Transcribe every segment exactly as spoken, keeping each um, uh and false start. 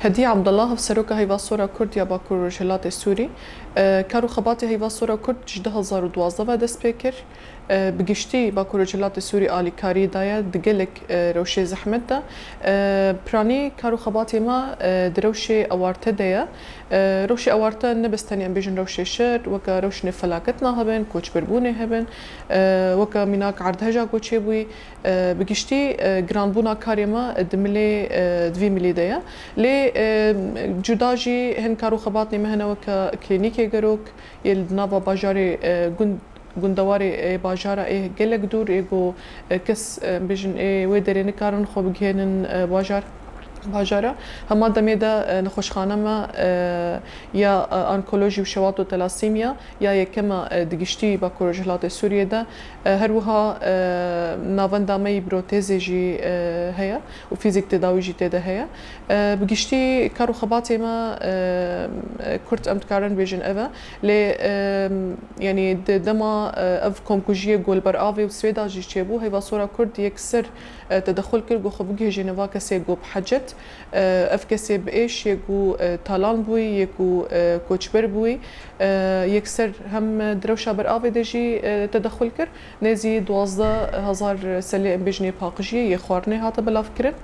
Hedî Abdullah, Hevseroka Heyva Sora Kurd ya Bakur Rojhilatê Sûrî. E, kar û xebatê Heyva Sora Kurd ji du hezar û duwazdeh ve dest pê kir. E, bi giştî Bakur Rojhilatê Sûrî alîkarî daye di gelek, e, rewşê zehmet de. E, piranî kar û xebatê me, e, di rewşê ewarte de ye. E, rewşê ewarte ne bes tenê em bêjin rewşê şer, weke rewşinê felaket nahebin, koçberbûnê hebin, e, weke mînak erdheja ku çêbûyî, e, bi giştî, e, giranbûna karê me di milê, e, di vî milî de ye. Lê, e, cuda jî hin kar û xebatnê me hene weke klînîkê gerok, yê li nava bajarê, e, gund, gundewarê, e, bajara ê gelek dûr, ê ku, e, kes, e, bêjin ê wê derê nikarin xwe bigihênin, e, bajar, bajara. Hema demê de, e, nexweşxane me, e, ya, e, onkolojî û şewat û telasîmya ya yekema, e, di giştî Bakur Rojhilatê Sûriyê de, e, her wiha, e, navenda me yî protezê jî, e, heye û fîzîk tedawî jî tê de heye. E, bi giştî kar û xebatê me, e, e, kurt em dikarin bêjin ev e. Lê, e, yanî di dema, e, ev komkujiyê ku li ber avê û Swêda jî çêbû, Heyva Sora Kurd yekser, e, tedexul kir ku xwe bigihêjê nava kesê ku bi hecet, e, ev kesê bi êş yê ku, e, talan bûyî, yê ku, e, koçber bûyî, e, yekser hem di rewşa ber avê de jî, e, tedexul kir. Nêzî duwazdeh hezar selê em bêjin ê paqijiyê yê xwarinê hate belavkirin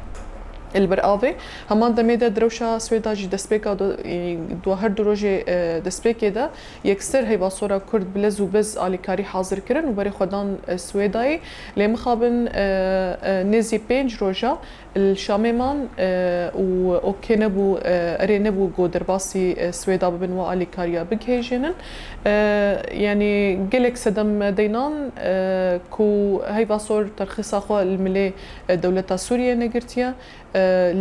li ber avê. Heman demê de di rewşa Swêda jî destpêka du, e, du her du rojê, e, destpêkê de yekser Heyva Sora Kurd bi lez û bez alîkarî hazir kirin û berê xwe dan, e, Swêdayê. Lê mixabin, e, e, nêzî pênc roja li Şamê man, e, û okê nebû, e, erê nebû ku derbasî, e, Swêda bibin, wa alîkariya bigihêjênin. E, yanî gelek sedem deynan, e, ku Heyva Sor terxîsa xwe li milê, e, dewleta Sûriyê negirtiye. E,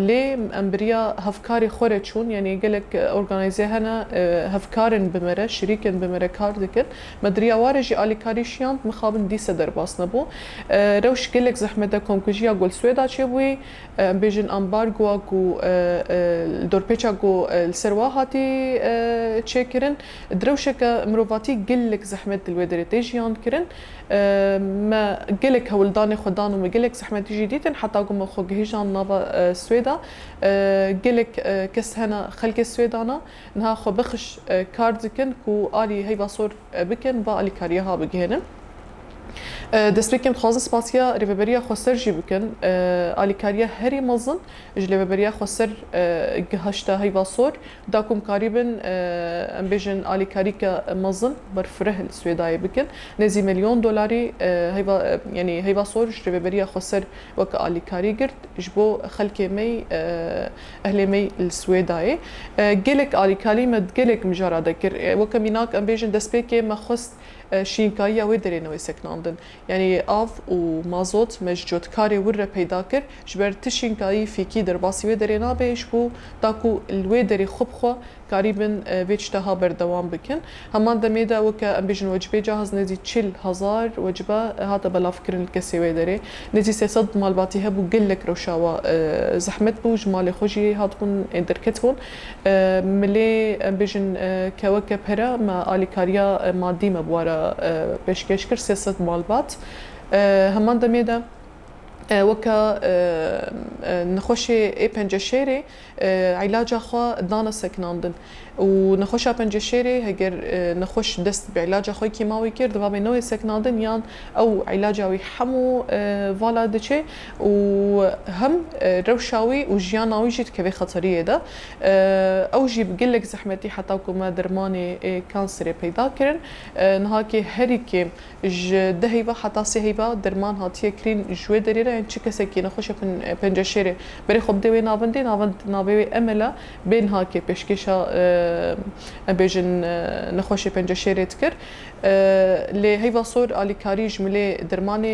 lê em bi riya hevkarê xwe re çûn, yanî gelek, e, organîze hene, e, hevkar in bi me re, şirîk in bi me re kar dikin. Me di riya wa re jî alîkarî şiyand, mixabin dîse derbas nebû. E, rewş gelek zehmet e, komkujiya ku li Swêda çêbûyî, e, em bêjin ambargoa ku, e, e, li dorpêça ku, e, li ser wa hatî, e, çêkirin, di rewşeke mirovatî gelek zehmet di li wê derê tê jiyandkirin. E, me gelek hewldanê xwe dan û me gelek zehmetî jî dîtin, heta ku me xwe gihîjan nava, e, Swêda. E, gelek, e, kes hene xelkê Swêdana niha xwe bixş, e, kar dikin ku alî Heyva Sor, e, bikin, va alîkariya ha bigihênin. E, destpêkê em dixwazin spasiya Rêveberiya Xweser jî bikin. E, alîkariya herî mezin ji Rêveberiya Xweser, e, gihişte Heyva Sor. Da ku em karîbin, e, em bêjin alîkarîke mezin berfireh li Swêdayê bikin. Nêzî milyon dolarî, e, Heyva, e, yanî Heyva Sor ji Rêveberiya Xweser weke alîkarî girt ji bo xelkê me yî, e, ehlê me yî li Swêdayê. E, gelek alîkarî me di gelek mijara de kir. E, weke mînak em bêjin destpêkê me xwest, e, şînkayiya wê derê newê seknandin. Yanî av û mazot me ji cotkarê wir re peyda kir, ji ber ti şînkayî fîkî derbasî wê derê nabe, ji bo da ku li wê derê xwe bi xwe karîbin, e, vê tişta ha berdewam bikin. Heman demê de weke em bêjin wecibê cahaz nêzî çil hezar wecibe, e, hate belavkirin li kesê wê derê. Nêzî sê sed malbatî hebû, gelek rewşa wa, e, zehmet bû, ji malê xwe jî hatibûn, e, derketibûn. E, milê, em bêjin, e, keweke pere me alîkariya, e, madî me bi we re, e, pêşkêş kir, sê sed malbat. E, heman demê de, e, weke, e, e, nexweşê ê penceşêrê, e, îlaca xwe dane seknandin. Û nexweşa penceşêrê, heger, e, nexweş dest bi îlaca xwe kîmawî kir, divabê newê seknandin yan ew îlaca wî hemû, e, vala diçe û hem, e, rewşa wî û jiyana wî jî dikeve xeteriyê de. E, ew jî bi gelek zehmetî heta ku me dermanê, e, kanserê peyda kirin. E, niha kê herî kêm ji deh heyva heta sê heyva derman hatiye kirîn ji wê derê re, yan çi kesekî nexweşe pin-, e, penceşêrê berê xwe bidê wê navendê, navend navê wê Emel e, bê niha kê pêşkêşa, e, em bêjin, e, nexweşê penceşêrê dikir. E, lê heyva sor alîkarî ji milê dermanê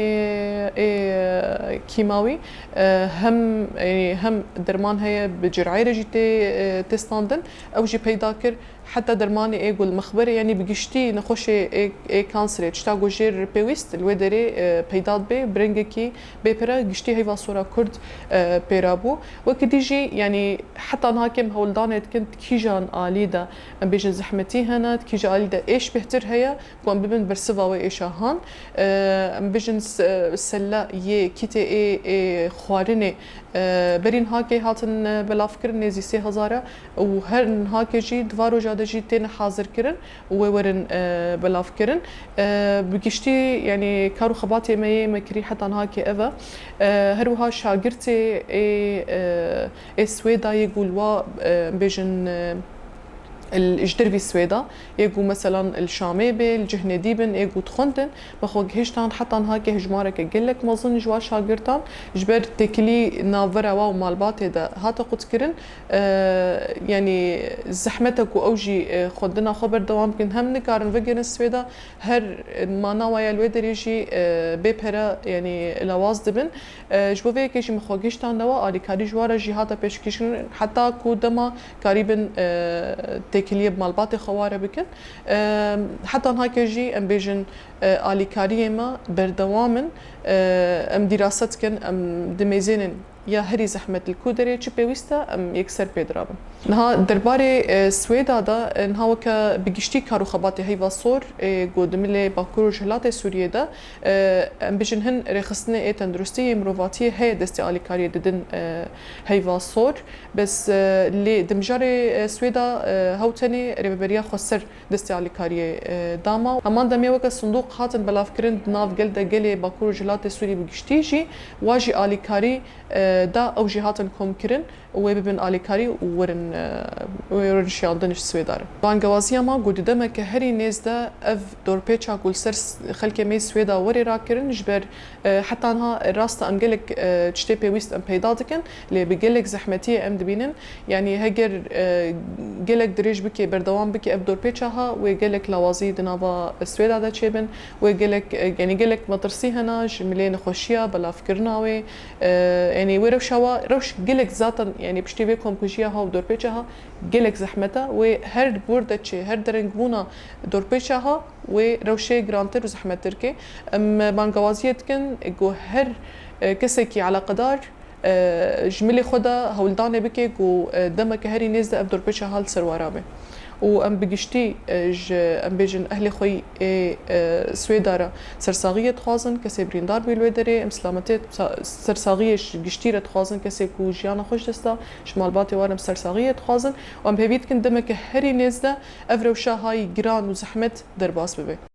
ê, e, kîmawî, e, hem, e, hem derman heye bi cirayê re jî tê, e, tê standin. Ew jî peyda kir. Heta dermanê ê ku li mexberê, yanî bi giştî nexweşê ê, ê kanserê, tişta ku jêr pêwîst li wê derê, e, peyda dibe, bi rengekî bê pere giştî heyva sora kurd, e, pê re bû. Wekî dî jî, yanî heta niha kêm hewldanê dikin, di kîjan alî de, em bêjin zehmetî hene, di kîja alî de êş bêhtir heye, ku em bibin bersiva wê êşa han. E, em bêjin se-, sella yê kîtê ê, ê xwarinê, E, berî nihakê hatin, e, belavkirin nêzî sê hezar e û her nihakê jî di va roja de jî têne hazirkirin û wê werin, e, belavkirin. E, bi giştî, yanî kar û xebatê me yê me kirî heta nihakê ev e. E, her wiha şagirtê ê, e, ê Swêdayê ku li wa, e, em bêjin, e, li, ji dervî Swêda, ê ku meselan li Şamê bê, li cih nedî bin, ê ku dixwendin, bi xwe gihiştan heta nihakê hejmareke gelek mezin ji wan şagirtan, ji ber têkilî navbera wa û malbatê de hate qutkirin. E, yanî zehmet e ku ew jî, e, xwendina xwe berdewam bikin, hem nikarin vegerin Swêda, her mana wa ya li wê derê jî, e, bê pere, yanî lawaz dibin. E, ji bo vê yekê jî min xwe gihiştandewe, alîkarî ji wan re jî hate pêşkêşkirin, heta ku dema karîbin, e, têkiliyê bi malbatê xwe wa re bikin. E, heta nihakê jî em bêjin, e, alîkariyê me berdewam in. E, em dîrase dikin, em dimêzênin ya herî zehmet li ku derê çi pêwîst e, em yekser pê dirabin. Niha derbarê, e, Swêda de, e, niha weke bi giştî kar û xebatê heyva sor, e, ku di milê Bakur û Rojhilatê Sûriyê de, e, em bijin hin rêxistinê ê tenduristî yê mirovatiyê heye destê alîkariyê didin, e, heyva sor. Bes, e, lê di mijarê, e, Swêda, e, hew tenê rêveberiya xweser destê alîkariyê, e, dama. Heman demê weke sindûq hatin belavkirin di nav gel de gelê Bakur û Rojhilatê Sûriyê bi giştî jî, wa jî alîkarî, e, da, ew jî hatin komkirin û wê bibin alîkarî û werin, e, wê werin şiyandin ji Swêda re. Bangewaziya me ku di demeke herî nêz de ev dorpêça ku li ser s-, xelkê me yê Swêda werê rakirin, ji ber, e, heta niha rast e em gelek, e, tiştê pêwîst em peyda dikin, lê bi gelek zehmetiyê em dibînin. Yanî heger, e, gelek dirêj bike, berdewam bike ev dorpêça ha, wê gelek lawazî di nava Swêda de çêbin, wê gelek, e, yanî gelek metirsî hene ji milê nexweşiya, belavkirina wê, e, yanî wê rewşa wa, rewş gelek zaten, yanî piştî vê komkujiya ha û dorpêça ha gelek zehmet e, wê her bûr de çê, her derengbûna dorpêça ha, wê rewşê girantir û zehmettir ke. Em bangewaziyê dikin ku her, e, kesekî eleqedar, e, ji milê xwe de hewldanê bike ku, e, demeke herî nêz de ev dorpêça ha li ser wa rabe. Û em bi giştî, e, ji, em bêjin, ehlê xwe yê, e, Swêda re sersaxiyê dixwazin, kesê birîndar bû li wê derê, em silametê sa-, sersaxiyê ji giştî re dixwazin, kesê ku jiyana xwe ji dest da, ji malbatê wa re em sersaxiyê dixwazin û em hêvî dikin demeke herî nêz de ev rewşa ha yî giran û zehmet derbas bibe.